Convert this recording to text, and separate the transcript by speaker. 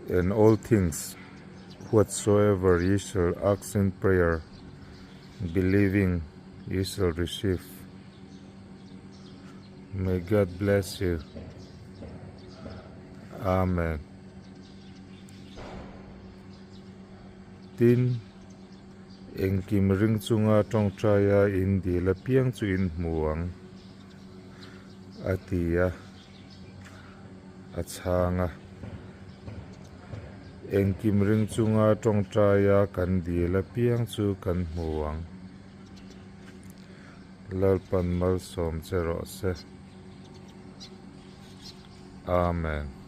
Speaker 1: And all things whatsoever ye shall ask in prayer, believing, ye shall receive. May God bless you. Amen. Tin, engkim ring chunga tawngtaia in dil apiang chu in hmu ang, a ti a, a chhang a. Engkim ring chunga tawngtaia kan dil apiang chu kan hmu ang. Lalpan malsawm che rawh se. Amen.